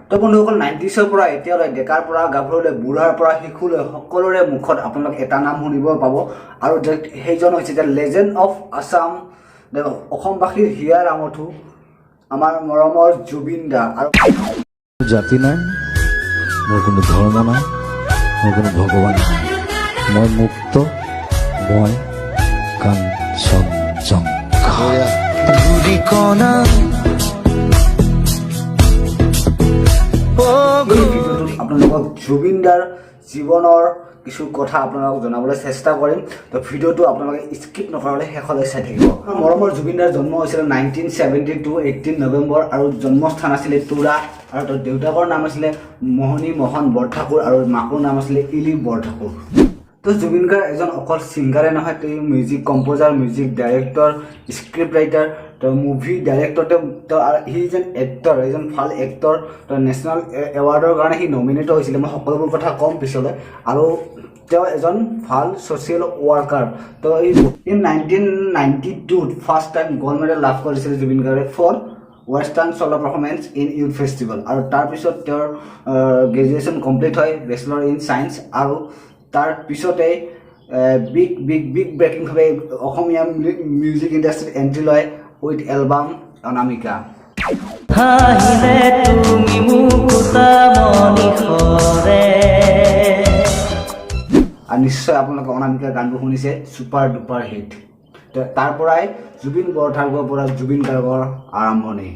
তো বন্ধুসকল, 90ছৰ পৰা এতিয়ালৈ ডেকাৰ পৰা গাভৰুলৈ, বুঢ়াৰ পৰা শিশুলৈ সকলোৰে মুখত আপোনালোক এটা নাম শুনিব পাব আৰু সেইজন হৈছে the legend of Assam, অসমবাসীৰ হিয়াৰ আমঠু, আমাৰ মৰমৰ জুবিন দা। আৰু জাতি নাই মোৰ, কোনো ধৰ্ম নাই মোৰ, কোনো ভগৱান নাই। মই মুক্ত, মই কাঞ্চনজংঘা। ধূলিকণা এই ভিডিঅ'টোত আপোনালোকক জুবিন দাৰ জীৱনৰ কিছু কথা আপোনালোকক জনাবলৈ চেষ্টা কৰিম। তো ভিডিঅ'টো আপোনালোকে স্কিপ নকৰালৈ শেষলৈ চাই থাকিব। মৰমৰ জুবিন দাৰ জন্ম হৈছিলে 1972 18 নৱেম্বৰ আৰু জন্মস্থান আছিলে তুৰা আৰু তেওঁৰ দেউতাকৰ নাম আছিলে মোহনী মোহন বৰঠাকুৰ আৰু মাকৰ নাম আছিলে ইলি বৰঠাকুৰ। তো জুবিন গাৰ্গ এজন অকল ছিংগাৰে নহয়, তেওঁ music composer, music director, script writer, তেওঁ মুভি ডাইৰেক্টৰ, তেওঁ সি এজন এক্টৰ, এজন ভাল এক্টৰ। তেওঁ নেশ্যনেল এৱাৰ্ডৰ কাৰণে সি নমিনেট হৈছিলে। মই সকলোবোৰ কথা ক'ম পিছলৈ। আৰু তেওঁ এজন ভাল ছ'চিয়েল ৱৰ্কাৰ। তো এই ইন 1992ত ফাৰ্ষ্ট টাইম গ'ল্ড মেডেল লাভ কৰিছিলে জুবিন গাৰ্গে for western solo performance in youth festival। আৰু তাৰপিছত তেওঁৰ গ্ৰেজুৱেশ্যন কমপ্লিট হয়, বেচেলৰ ইন ছায়েন্স। আৰু তাৰ পিছতেই বিগ বিগ বিগ ব্ৰেকিংভাৱে অসমীয়া মিউজিক ইণ্ডাষ্ট্ৰীত এণ্ট্ৰি লয় উইথ এলবাম অনামিকা। হাঁহিলে তুমি মুকুতা মণি সৰে। আৰু নিশ্চয় আপোনালোকে অনামিকাৰ গানবোৰ শুনিছে, ছুপাৰ ডুপাৰ হিট। তো তাৰ পৰাই জুবিন বৰঠাকুৰৰ পৰা জুবিন গাৰ্গৰ আৰম্ভণি।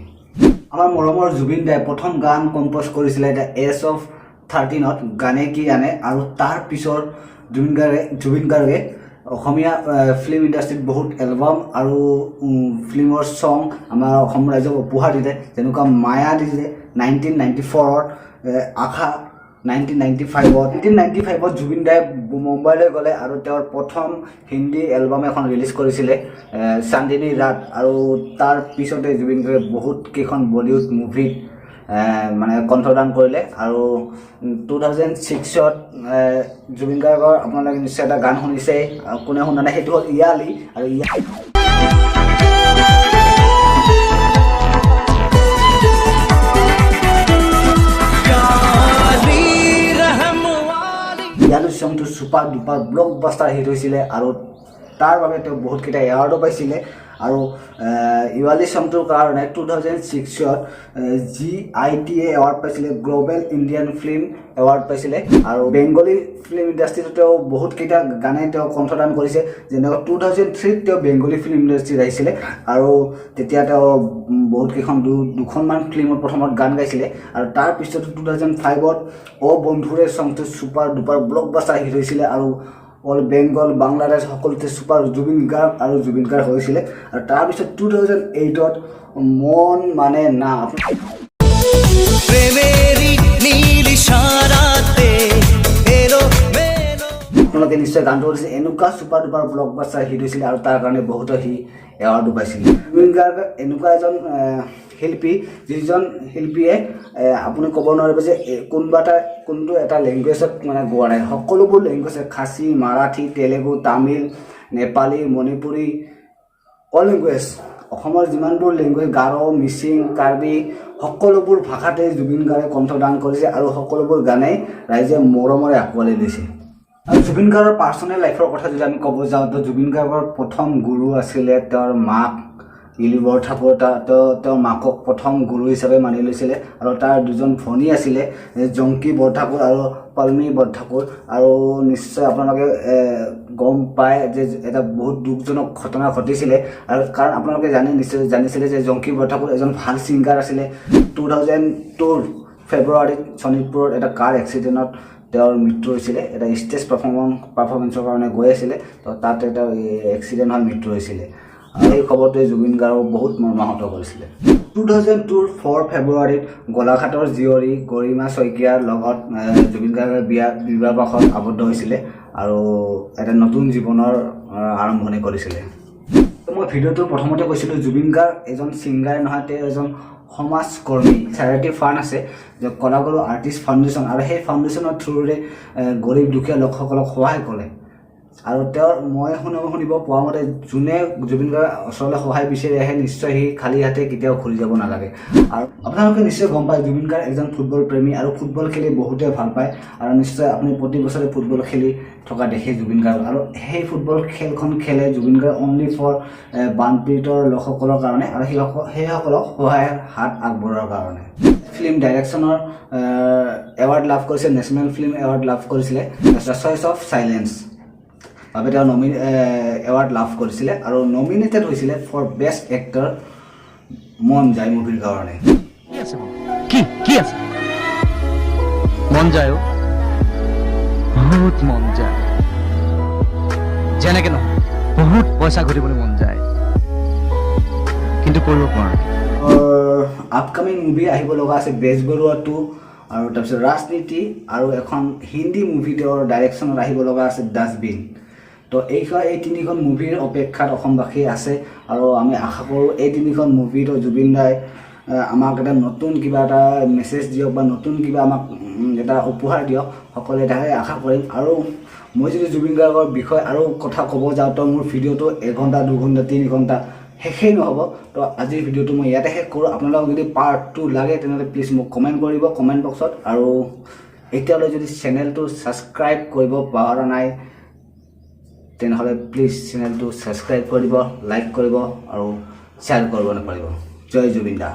আমাৰ মৰমৰ জুবিন দাই প্ৰথম গান কম্প'জ কৰিছিলে the age of 13ত, গানে কি আনে। আৰু তাৰ পিছত জুবিন গাৰ্গে অসমীয়া ফিল্ম ইণ্ডাষ্ট্ৰীত বহুত এলবাম আৰু ফিল্মৰ ছং আমাৰ অসম ৰাইজক উপহাৰ দিলে। যেনেকুৱা মায়া দিলে 1994ত, আশা 1995ত। 1995ত জুবিন দাই মুম্বাইলৈ গ'লে আৰু তেওঁৰ প্ৰথম হিন্দী এলবাম এখন ৰিলিজ কৰিছিলে, চান্দিনী ৰাত। আৰু তাৰ পিছতে জুবিন গাৰ্গে বহুত কেইখন বলিউড মুভিত মানে কণ্ঠদান কৰিলে। আৰু 2006ত জুবিন গাৰ্গৰ আপোনালোকে নিশ্চয় এটা গান শুনিছে আৰু কোনে শুনা নাই, সেইটো হ'ল ইয়ালি। আৰু ইয়ালি চংটো super duper blockbuster hit হৈছিলে আৰু তাৰ বাবে তেওঁ বহুতকেইটা এৱাৰ্ডো পাইছিলে। আৰু ইৱালি চংটোৰ কাৰণে 2006ত জিআইটিএ এৱাৰ্ড পাইছিলে, গ্ল'বেল ইণ্ডিয়ান ফিল্ম এৱাৰ্ড পাইছিলে। আৰু বেংগলী ফিল্ম ইণ্ডাষ্ট্ৰীতো তেওঁ বহুতকেইটা গানে তেওঁ কণ্ঠদান কৰিছে। যেনেকুৱা 2003ত তেওঁ বেংগলী ফিল্ম ইণ্ডাষ্ট্ৰীত আহিছিলে আৰু তেতিয়া তেওঁ বহুতকেইখন দুখনমান ফিল্মত প্ৰথমত গান গাইছিলে। আৰু তাৰপিছত 2005ত অ' বন্ধুৰে চংটো super duper blockbuster hit হৈছিলে আৰু অল বেংগল, বাংলাদেশ সকলোতে ছুপাৰ জুবিন গাৰ্গ আৰু জুবিন গাৰ্গ হৈছিলে। আৰু তাৰপিছত 2008ত মন মানে না। প্ৰেমেৰই নীল ইশাৰাতে এলো মেলো। আপোনালোকে নিশ্চয় গানটো শুনিছে। এনেকুৱা super duper block buster hit হৈছিলে আৰু তাৰ কাৰণে বহুতো সি এৱাৰ্ডো পাইছিলে। জুবিন গাৰ্গ এনেকুৱা এজন শিল্পী, যিজন শিল্পীয়ে আপুনি ক'ব নোৱাৰিব যে কোনোবা এটা কোনটো এটা লেংগুৱেজত মানে গোৱা নাই। সকলোবোৰ লেংগুৱেজ, খাচী, মাৰাঠী, তেলেগু, তামিল, নেপালী, মণিপুৰী, অল লেংগুৱেজ, অসমৰ যিমানবোৰ লেংগুৱেজ, গাৰো, মিচিং, কাৰ্বি, সকলোবোৰ ভাষাতে জুবিন গাৰ্গে কণ্ঠদান কৰিছে আৰু সকলোবোৰ গানেই ৰাইজে মৰমৰে আঁকোৱালি লৈছে। আৰু জুবিন গাৰ্গৰ পাৰ্চনেল লাইফৰ কথা যদি আমি ক'ব যাওঁ, তো জুবিন গাৰ্গৰ প্ৰথম গুৰু আছিলে তেওঁৰ মাক ইলি বৰঠাকুৰ। তেওঁ তেওঁৰ মাকক প্ৰথম গুৰু হিচাপে মানি লৈছিলে। আৰু তাৰ দুজন ভনী আছিলে, জংকী বৰঠাকুৰ আৰু পল্মী বৰঠাকুৰ। আৰু নিশ্চয় আপোনালোকে গম পায় যে এটা বহুত দুখজনক ঘটনা ঘটিছিলে। আৰু কাৰণ আপোনালোকে নিশ্চয় জানিছিলে যে জংকী বৰঠাকুৰ এজন ভাল ছিংগাৰ আছিলে। 2002ৰ ফেব্ৰুৱাৰীত শোণিতপুৰত এটা কাৰ এক্সিডেণ্টত তেওঁৰ মৃত্যু হৈছিলে। এটা ষ্টেজ পাৰফৰ্মেঞ্চৰ কাৰণে গৈ আছিলে, তো তাত এটা এক্সিডেণ্ট হৈ মৃত্যু হৈছিলে। আৰু এই খবৰটোৱে জুবিন গাৰ্গক বহুত মৰ্মাহত কৰিছিলে। 2002ৰ 4 ফেব্ৰুৱাৰীত গোলাঘাটৰ জীয়ৰী গৰিমা শইকীয়াৰ লগত জুবিন গাৰ্গে বিবাহ পাশত আবদ্ধ হৈছিলে আৰু এটা নতুন জীৱনৰ আৰম্ভণি কৰিছিলে। তো মই ভিডিঅ'টোৰ প্ৰথমতে কৈছিলোঁ, জুবিন গাৰ্গ এজন ছিংগাৰ নহয়, তেওঁ এজন সমাজকৰ্মী। চেৰিটি ফাণ্ড আছে যে কলাগুৰু আৰ্টিষ্ট ফাউণ্ডেশ্যন আৰু সেই ফাউণ্ডেশ্যনৰ থ্ৰুৰে গৰীব দুখীয়া লোকসকলক সহায় কৰে। আৰু তেওঁৰ মই শুনিব পোৱা মতে যোনে জুবিন গাৰ্গৰ ওচৰলৈ সহায় বিচাৰি আহে, নিশ্চয় সি খালী হাতে কেতিয়াও ঘূৰি যাব নালাগে। আৰু আপোনালোকে নিশ্চয় গম পায়, জুবিন গাৰ্গ এজন ফুটবল প্ৰেমী আৰু ফুটবল খেলি বহুতে ভাল পায়। আৰু নিশ্চয় আপুনি প্ৰতি বছৰে ফুটবল খেলি থকা দেখে জুবিন গাৰ্গ। আৰু সেই ফুটবল খেলখন খেলে জুবিন গাৰ্গ অনলি ফৰ বানপীড়িতৰ লোকসকলৰ কাৰণে আৰু সেইসকলক সহায়ৰ হাত আগবঢ়োৱাৰ কাৰণে। ফিল্ম ডাইৰেকশ্যনৰ এৱাৰ্ড লাভ কৰিছে, নেশ্যনেল ফিল্ম এৱাৰ্ড লাভ কৰিছিলে। The choice of silence বাবে তেওঁ এৱাৰ্ড লাভ কৰিছিলে আৰু নমিনেটেড হৈছিলে ফৰ বেষ্ট এক্টৰ মন যায় মুভিৰ কাৰণে। কি আছে মন? কি কি আছে? মন যায় অ'। বহুত মন যায়। যেনেকে নহয়, বহুত পইচা ঘটিবলৈ মন যায়, কিন্তু কৰিব পৰা নাই। আপকামিং মুভি আহিব লগা আছে বেজবৰুৱা 2 আৰু তাৰপিছত ৰাজনীতি আৰু এখন হিন্দী মুভি তেওঁৰ ডাইৰেকশ্যনত আহিব লগা আছে ডাষ্টবিন। তো এই তিনিখন মুভিৰ অপেক্ষাত অসমবাসী আছে আৰু আমি আশা কৰোঁ এই তিনিখন মুভিত জুবিন দাই আমাক এটা নতুন কিবা এটা মেছেজ দিয়ক বা নতুন কিবা আমাক এটা উপহাৰ দিয়ক। সকলোৱে তাকে আশা কৰিম। আৰু মই যদি জুবিন গাৰ্গৰ বিষয়ে আৰু কথা ক'ব যাওঁ, তো মোৰ ভিডিঅ'টো এঘণ্টা, 2 ঘণ্টা, 3 ঘণ্টা শেষেই নহ'ব। তো আজিৰ ভিডিঅ'টো মই ইয়াতে শেষ কৰোঁ। আপোনালোকক যদি পাৰ্ট 2 লাগে, তেনেহ'লে প্লিজ মোক কমেণ্ট কৰিব কমেণ্ট বক্সত। আৰু এতিয়ালৈ যদি চেনেলটো ছাবস্ক্ৰাইব কৰিব পৰা নাই, তেনেহ'লে প্লিজ চেনেলটো ছাবস্ক্ৰাইব কৰিব, লাইক কৰিব আৰু শ্বেয়াৰ কৰিব নাপাহৰিব। জয় জুবিন দা।